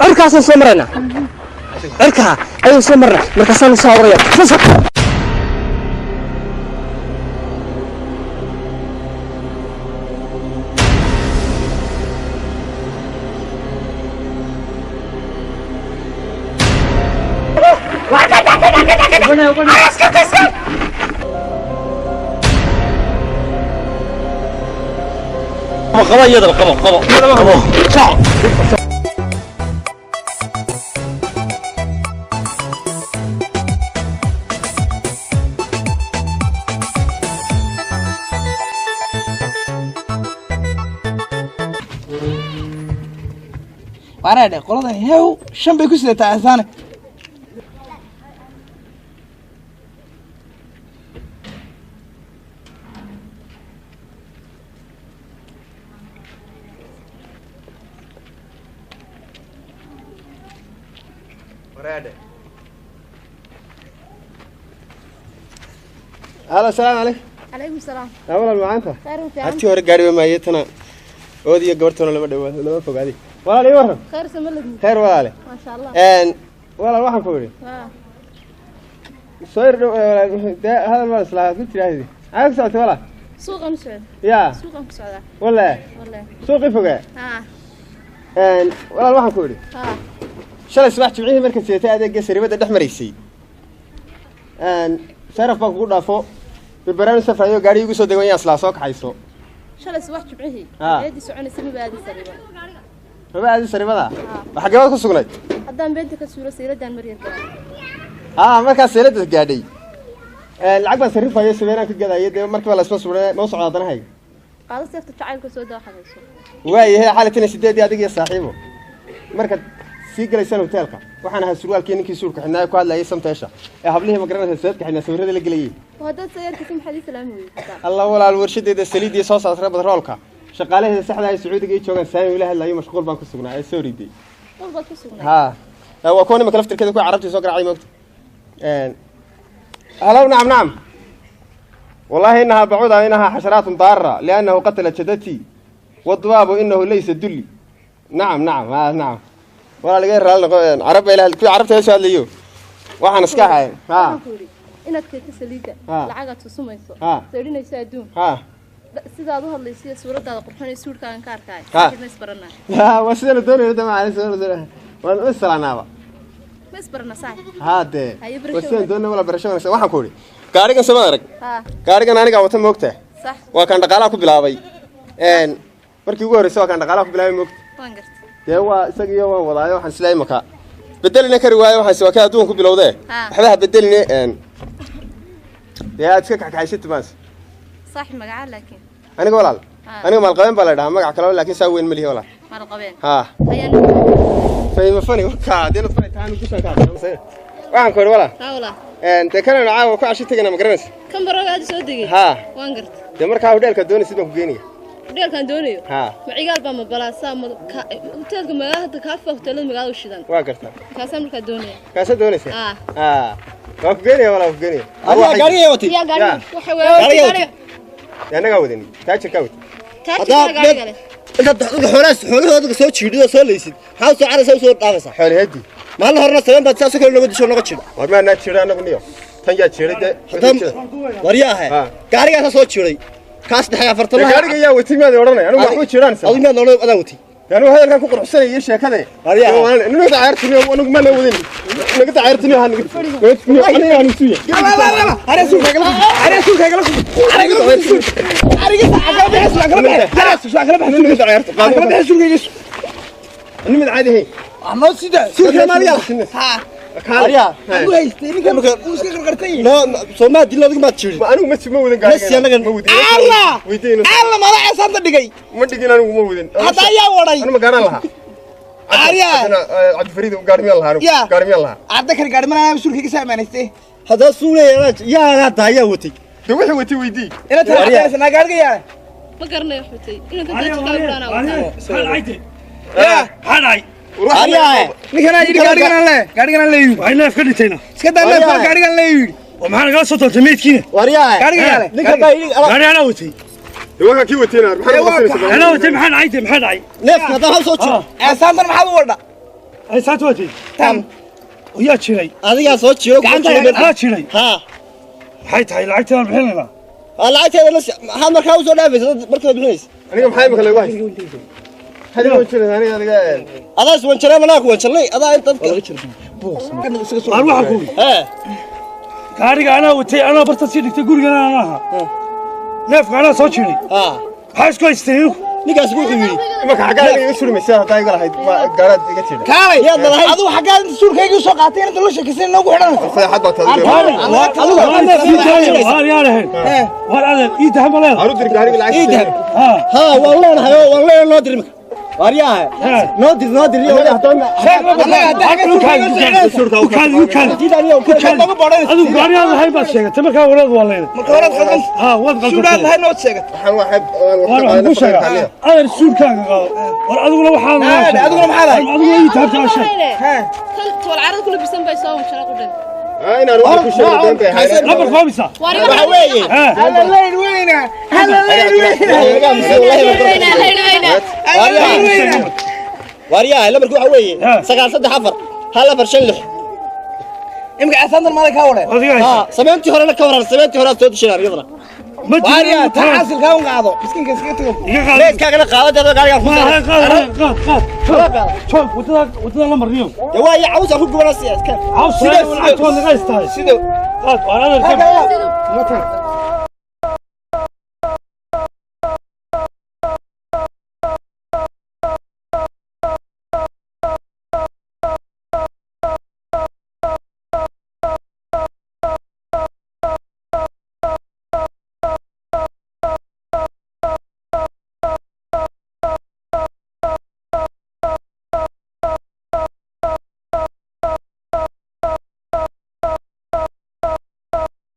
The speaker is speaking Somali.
Cirkaasaan soo maraynaa, cirkaa ayaan soo marnaa, markaasaan soo abraya. Qabo iyadaba, qabo, qabo, qabo. Waana dhe qoladan hew 5 bay ku sidataa asaane. Halo, asalaamu calaykum. Calaykum salaam. Aa walaal, macaanta. Khayr u fiican. Hartii hore gaari maayo, tana ood iyo gabartoona lama dhawaado, lama fogaaday. Walaal, ii warran. Khayr samalad. Khayr walaale. Maasha Allah. Walaal, waxaan ku idhi Haa. Soo yar dhow walaal, dee hadal baan islaa ku tiraahdi. Maxaa ku socotay walaal? Suuqan u socda. Yaa suuqan ku socdaa. Wallahi? Wallahi. Suuqii fogaa? Haa. Walaal, waxaan ku idhi Haa. shalay subax jimcihii markaad sidatay adeegga saribadda dhex maraysay, saraf baan kugu dhaafo berberaan u safrayo, gaari igu soo degan, yaa islaa soo kaxayso. Shalay subax jimcihii? Haa. Eedii soconaysa maba aadin sariiba. Maba aadin saribada? Waxaa gabaad ku sugnayd? Haddaan beenta ka suuro, sayladaan maryar galay. Haa, markaas seelada gaadhay lacag baan sarrifayo, sameynaan ka gadaayo, dee markiiba laisma sugnay, ma u socdaa danahayga. Qaado seefta jacaylka, soo daa waxaad hayso. Waayahay, xalatina 8-dii adiga iyo saaxiibo markaad sii galaysaan hoteelka, waxaan ahaa surwaalkii ninkii suurka xidhnaa ku hadlayay samteesha ee hablihii, ma garanaysa, seedka xidhnaa sawirada la gelayay. Oo haddaad sayarkisi maxaad ii salaami weyday? Alla walaal, warshadeeda saliidii soo saartay batroolka, shaqaalaheeda saxda ay Sacuudiga ii joogaan, saami ula hadlayo, mashquul baan ku sugnaa ee soo riday. Qol baad ku sugnay? Haa, waa kuwa nimanka laftirkeeda, kuwa carabtii soo garaacay moogta. Halow, nacam nacam, wallahi inahaa bacuda, inahaa xasharaatun daara liannahu qatala jadatii wadubaabu inahu laysa dulli. Nacam nacam, ha nacam walaal, iga raali noqo, carab baa ila kuwii carabta ila soo hadlayo, waxaan iska ahay ha. Waxaan ku yidhi inaad keento saliidda. Haa. Lacagaad susumayso. Haa. Saydhinayso adduun. Ha. Sidaad u hadlayso iyo suuraddaada qurxon iyo suudhkaagan ka arkaayo. Haa. Ma isbaranaa? Ha, waa sidaan doonayno dee, macalin, sidaan doonayno waan u islaanaaba. Ma isbaranaa saaxib? Ha dee. Haye, waa barasho sidaan wanaagsan. doonayno wala, barasho wanaagsan. Waxaan ku idhi gaarigan samad arag. Haa. Gaarigan anigaa wata moogta. Sax. Waa kaan dhaqaalaha ku bilaabay markii ugu horreysay, waa kaan dhaqaalaha ku bilaabay moogta. Waan gartay. Dee waa isagiyo waan wadaayo, waxaan isla imaka bedelina kari waayo, waxaan is waa ka adduun ku bilowdee. Ha. Waxba ha bedeline, dee aad iska kaxkaxaysati maas. Saaxib, magacaa laakiin? Aniga walaal? Ha. Aniga maalqabeen baa la dhahaa, magac kale laakiin saa weyn ma lihi walaal. Maalqabeen? Ha. Ayaan. Fahima fani warkaa dee fani taan dushan ka hadlay. Waxaan ku idhi walaal, Haa walaa. Dee kanaynu caawa ku casho tegana, ma garanaysa? Kan barooga aad soo degay? Ha. Waan gartay. Dee markaa hodheelka doonaysid baan ku geenaya. Hoteelkaan doonayo? Ha. Ma cigaal baa, ma balaasaa, ma hoteelka magaalada hadda kaafa, hoteelada magaalada u shidan. Waa gartaa. Kaasaan markaa doonaya. Kaasaa doonaysa? Ah. Ha, waan ku geenaya walaal, waan ku geenaya. Adiga gaariga watay? Yaa gaariga? Yaa. Waxa weeye Gaariga. Gaariga. Dee annagaa wadani, taajirkaa wata. Taajirka gaariga leh. Intaad dadka xoolahaas xoolahooda soo jiidhid oo soo leysid, maxaa soo caraysaa, usoo dhaafaysaa? Xoolihadii. Maalin horena sabeen baad saasoo kale nooga disho, nooga jidho. War maanaa jira anagu niyo, tan yaa jiray dee? Haddaan waryaahe. Ha. Gaarigaasaa soo jiiday kaas dhexe 40. Dee gaariga yaa watay miyaad odhanay? Anigu waxba jiraan. Adigu miyaad noolay adaa watay? Anigu hadalkan ku quruxsanay iyo sheekade. Waryaha. Naga dacayrtiniyo, anigu mana wadin, naga dacayrtiniyo, ha naga aniga aan suuya. Ani mid caadi ahayn. Anoo sida Suurka maaliya. Haa. Waryaa. Anigu haystay ninkan uu iska qarqartan yahay. Noo soo maa dilin, adigu maad jiidhin. Anigu ma wadin gaariga. Messi anaga- Ma wadin. Allah. Weydiin. Alla mala ceesaanta dhigay. Ma dhigin, anigu ma wadin. Hadda ayaa waday. Anigu ma gaaraan lahaa. Aryaa. Cabdifariid gaari miyaan lahaa anigu? Yaa. Gaari miyaan lahaa? Hadda kan gaari mana suurka ka saamaanaystay. Haddaa suulaya yaa daa yaa watay? Dee wixii watay weydii. Ina taraxaysa gaariga yaa. Ma garanayo wax watay inanka taajirkaa gudhaanaa wataa. Yaa. Aryaahe. Ninkan yidhi gaarigan le, gaarigan le yidhi. Waxay neef ka dhintayna. Iska daa leef, gaarigan le yidhi. Oo maxaa nagala soo toontay meydkiina? Waryaahe. Gaariga yaa le. Ninkan baa yidhi Gaari anaa watay. Dee waxaa kii watayna maxaa Dee waa noqonaysaa? Anaa watay, maxaa dhacay? Maxaa dhacay? Neefka haddaan hal soo jiro. Ceesaantan maxaad u wadha? Ay saatu waatay. Tam. Yaa jiray. Adigaa soo jiro. Anaa jiray. Haa. Maxay tahay lacagtii aan bixinaynaa? Lacagteeda la maxaad markaa usoo dhaafaysa dad markaa bixinaysa? Aniga maxay imika lagu haysta? Hadi ma jirin aniga adiga. Adaa is wanjaray, manaa ku wanjalnay adaa in dadka Aan waxaan ku hee gaariga anaa watay, anaa barta sii dhigtay, gurigana anaa ahaa, neefka anaa soo jiray. Haa. Maxaa isku haysteen idinku? Ninkaas wuxuu yidhi Imika xaggaa aniga iga surmaysa haddaa iga lahayd gaaraad iga jira. Kaalay. Yaad lalahayd. Adigu xaggaad inta suurkaygii soo qaatay inta loo sheekaysan noogu xidhanaysa. Fadeexad baa tahay. Waar neef ii daaya, waar yaan ahayn, waar adeer ii daha ma leedahay? Aan u dir gaariga lacagtiisa. Ii dahab. Haa. Haa, waan leenahay oo waan leenahay, noo dir imika. Waaryaha, noo dir, noo dir. Adigu gaari aan lahayn baad sheegatay markaa walaad waa leedahay. Marka horaad qaldan. Haa, waad suudhaad qaldatay. Lahayn ood sheegatay. Waxaan waxay Waar waxaan kuu sheegaa, adeer suudhkaaga qaado. War adiguna waxaan Naa, adiguna maxaa lahayd? Adiguna ii taabtaa sheeg. Hee. Tan toolcarada ku labisan bay soo wanjara qudhan. Inaan wax ku sheego doon bay ahayd. Lambar koobisa. Waxa weeye Haa. Hala leyn weyna. Hala leyn weyna. Hala leyn weyna. Waaryaha, lambarku waxa weeye Haa. 9 3 4 1 4 5 6. Imika ceesaantan maalay kaa wadheen. Adiga haysa. Haa, samayntii horena ka waran, samayntii hore soo dishay iyadana. Ma Waaryaa, jiro. taa xasilkaa un qaado. Miskiinka iskaga tago. Iga qaad. Meedkaagana qaadadeeda gaarigaa ku Ma saaran. qaad, qaad, qaad, qaad. Joog wadada, wadada la marniyo. Dee waa iyo caws aan ku gubana si iska. Caws lacagta waad naga haystahay. Sidoo. Qaad, waar adeer.